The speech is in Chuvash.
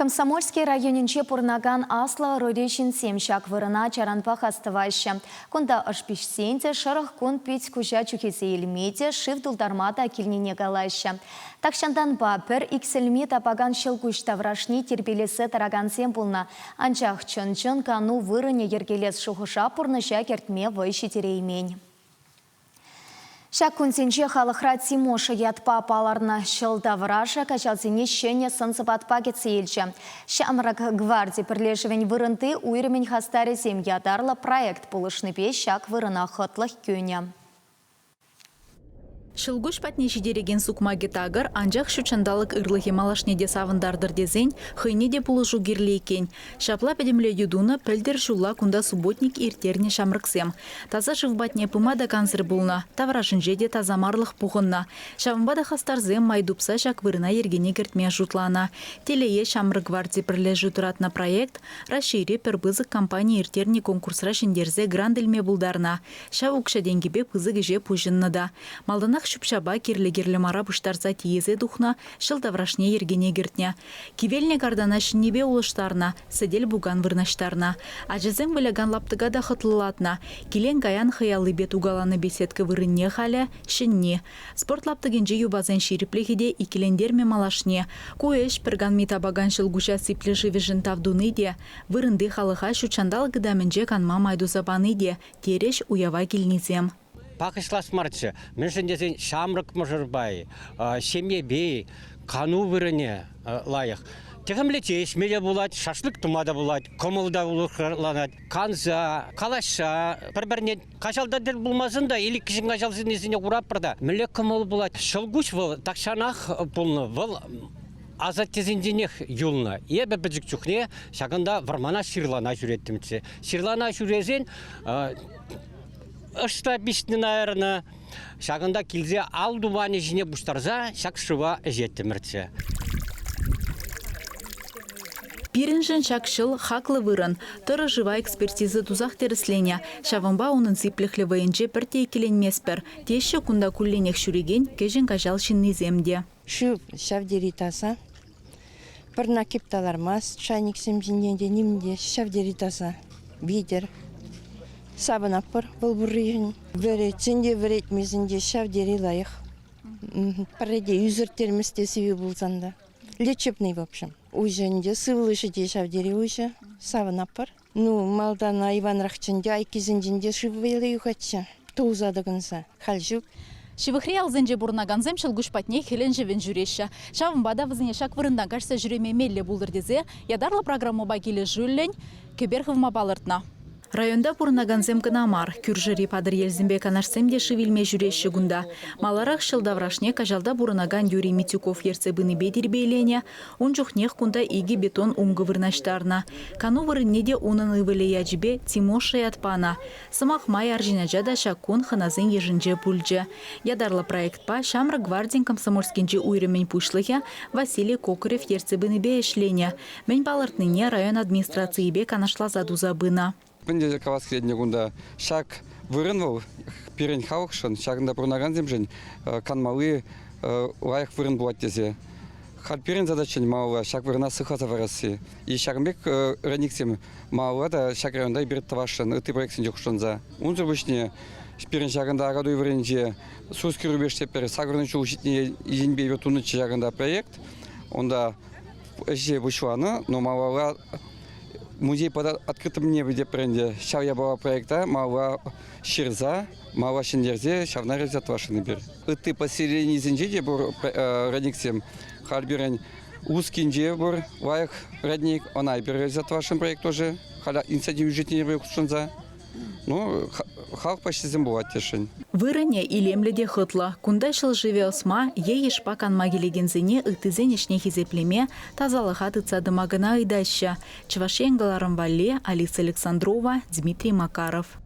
Комсомольски районӗнче пурӑнакан аслӑ ӑрури ҫынсем ҫак вырӑна ачаранпах астӑваҫҫӗ. Кунта ӑш пиҫсен те, шӑрӑх кун пит-куҫа чӳхесе илме те, шыв тултарма та килнине калаҫҫӗ. Тахҫантанпа пӗр иксӗлми тапакан ҫӑлкуҫ таврашне тирпейлесе тӑракансем пулнӑ. Анчах чӑн-чӑн кану вырӑнӗ йӗркелес шухӑша пурнӑҫа кӗртме вӑй ҫитереймен. Ҫак кунсенче халӑхра Тимоша ятпа палӑрнӑ ҫӑл таврашӗ каҫалсене ҫӗнӗ сӑн-сӑпатпа кӗтсе илчӗ. Ҫамрӑк гварди пӗрлешӗвӗн вырӑнти уйрӑмӗн хастарӗсем ятарлӑ проект пулӑшнипе ҫак вырӑна хӑтлӑх кӳнӗ. Ҫӑлкуҫ патне ҫитерекен сукмакӗ такӑр, анчах ҫутҫанталӑк ырлӑхӗ малашне те савӑнтартӑр тесен хӑйне те пулӑшу кирлӗ иккен. Ҫапла пӗтӗмлетӳ тунӑ пӗлтӗр ҫулла кунта субботник ирттернӗ ҫамрӑксем. Таса шыв патне пыма та кансӗр пулнӑ, таврашӗнче те тасамарлӑх пухӑннӑ. Ҫавӑнпа та хастарсем май тупса ҫак вырӑна йӗркене кӗртме шутланӑ. Телее, Ҫамрӑк гварди пӗрлешӳ тӑратнӑ проект Раҫҫейре пӗр пысӑк компани ирттернӗ конкурсра ҫӗнтерсе грант илме пултарнӑ. Ҫав укҫа-тенкӗпе пысӑк ӗҫе пуҫӑннӑ та. Малтанах ҫӳп-ҫапа кирлӗ-кирлӗ мара пуҫтарса тиесе тухнӑ, ҫӑл таврашне йӗркене кӗртнӗ. Кивелнӗ картана ҫӗннипе улӑштарнӑ, сӗтел-пукан вырнаҫтарнӑ. Ачасем вылякан лаптӑка та хӑтлӑлатнӑ. Килен-каян хӑй аллипе тукаланӑ беседка вырӑнне халӗ ҫӗнни. Спорт лаптӑкӗнчи юпасен ҫирӗплӗхӗ те иккӗлентермӗ малашне. Ку ӗҫ пӗр канми тапакан ҫӑлкуҫа сиплӗ шывӗшӗн тав туни те, вырӑнти халӑха ҫутҫанталӑк ытамӗнче канма май туса пани те, терӗҫ уява килнисем. Пакӑҫлас марччӗ. Мӗншӗн тесен ҫамрӑк мӑшӑрпа, ҫемьепе кану вырӑнӗ лайӑх. Тӗхӗмлӗ чей ӗҫме те пулать, шашлык тума та пулать, кӑмӑл та улӑхланать. Канса, калаҫса, пӗр-пӗрне каҫалта тӗл пулмасан та или кӗҫӗн каҫалсеннисене куратпӑр та, мӗнле кӑмӑл пулать. Ҫӑлкуҫ вӑл тахҫанах пулнӑ, вӑл асаттесенченех юлнӑ. Эпӗ пӗчӗк чухне ҫакӑнта вӑрмана ҫырлана ҫӳреттӗмччӗ. Ҫырлана ҫӳресен ӑшта пиҫнӗ, наверное. Ҫакӑнта килсе ал тупанӗ ҫине пуҫтарса ҫак шыва ӗҫеттӗмӗрччӗ. Пирӗншӗн ҫак ҫӑл хаклӑ вырӑн. Тӑрӑ шыва экспертиза тусах тӗрӗсленӗ. Ҫавӑнпа унӑн сиплӗхлӗ вӑйӗнче пӗртте иккӗленместпӗр, теҫҫӗ кунта кулленех ҫӳрекен Кӗҫӗн Каҫал ҫыннисем те. Шыв ҫав тери таса. Пӗр накип та лармасть чайниксем ҫинчен те нимӗн те ҫав тери таса. Витӗр. Савӑнатпӑр вӑл пурришӗн. Вӗретсен те, вӗретмесен те ҫав тери лайӑх. Пӗрре те ӳсӗрттермест те сивӗ пулсан та. Лечебный, в общем. Уҫӑ ӗнтӗ, сывлӑшӗ те ҫав тери уҫӑ. Савӑнатпӑр. Ну, малтан айванрахчӗ ӗнтӗ, айккисенчен те шыв вӑйлӑ юхатчӗ, тулса тӑкӑнса. Халь ҫук. Ҫывӑхри ялсенче пурӑнакансем ҫӑлкуҫ патне хӗлӗн-ҫӑвӗн ҫӳреҫҫӗ. Ҫавӑнпа та вӗсене ҫак вырӑнтан каҫса ҫӳреме меллӗ пултӑр тесе ятарлӑ программӑпа килӗшӳллӗн кӗпер хывма палӑртнӑ. Районта пурӑнакансем кӑна мар, кӳршӗри Патӑрьелсемпе Канашсем те шыв илме ҫӳреҫҫӗ кунта. Маларах ҫӑл таврашне Каҫалта пурӑнакан Юрий Митюков ертсе пынипе тирпейленӗ. Ун чухнех кунта икӗ бетон ункӑ вырнаҫтарнӑ. Кану вырӑнне те унӑн ывӑлӗ ячӗпе Тимоша ят панӑ. Сӑмах май, арҫын ача та ҫак кун хӑнасен йышӗнче пулчӗ. Ятарлӑ проектпа Ҫамрӑк гвардин Комсомольскинчи уйрӑмӗн пуҫлӑхӗ Василий Кокорев ертсе пынипе ӗҫленӗ. Мӗн палӑртнине район администрацийӗпе канашласа туса пынӑ. Мӗн тесе калас килет кунта, ҫак вырӑн вӑл пирӗн халӑхшӑн, ҫакӑнта пурӑнакансемшӗн канмалли лайӑх вырӑн пулать тесе. Халь пирӗн задача малалла ҫак вырӑна сыхласа парасси. И ҫакӑн пек родниксем малалла та ҫак районта эпир тӑвасшӑн, ытти проектсенче хутшӑнса. Унсӑр пуҫне пирӗн ҫакӑнта Акатуй вырӑнӗнче Сурский рубеж тепӗр сакӑрӑн ҫул ҫитнӗ енпе эпир тунӑччӗ ҫакӑнта проект. Унта ӗҫе пуҫланӑ, но малалла музей под открытым небом тепӗр ӗнтӗ. Ҫав япала проекта малалла ҫырса, малалла ҫӗнтерсе ҫавна реализовать эпир. Ытти поселенисенче те пур родниксем. Халь пирӗн Ускинче пур лайӑх родник, ӑна эпир реализовать проект тоже. Халь инициатива бюджетне хутшӑнса. Ну, халӑх почтисем пулать тесшӗн. Вырӑнӗ илемлӗ те хӑтлӑ. Кунта ҫӑл шывӗ ӑсма е йышпа канма килекенсене ыттисен ӗҫне хисеплеме, тасалӑха тытса тӑма кӑна ыйтаҫҫӗ. Чӑваш Ен кӑларӑм валли Алиса Александрова, Дмитрий Макаров.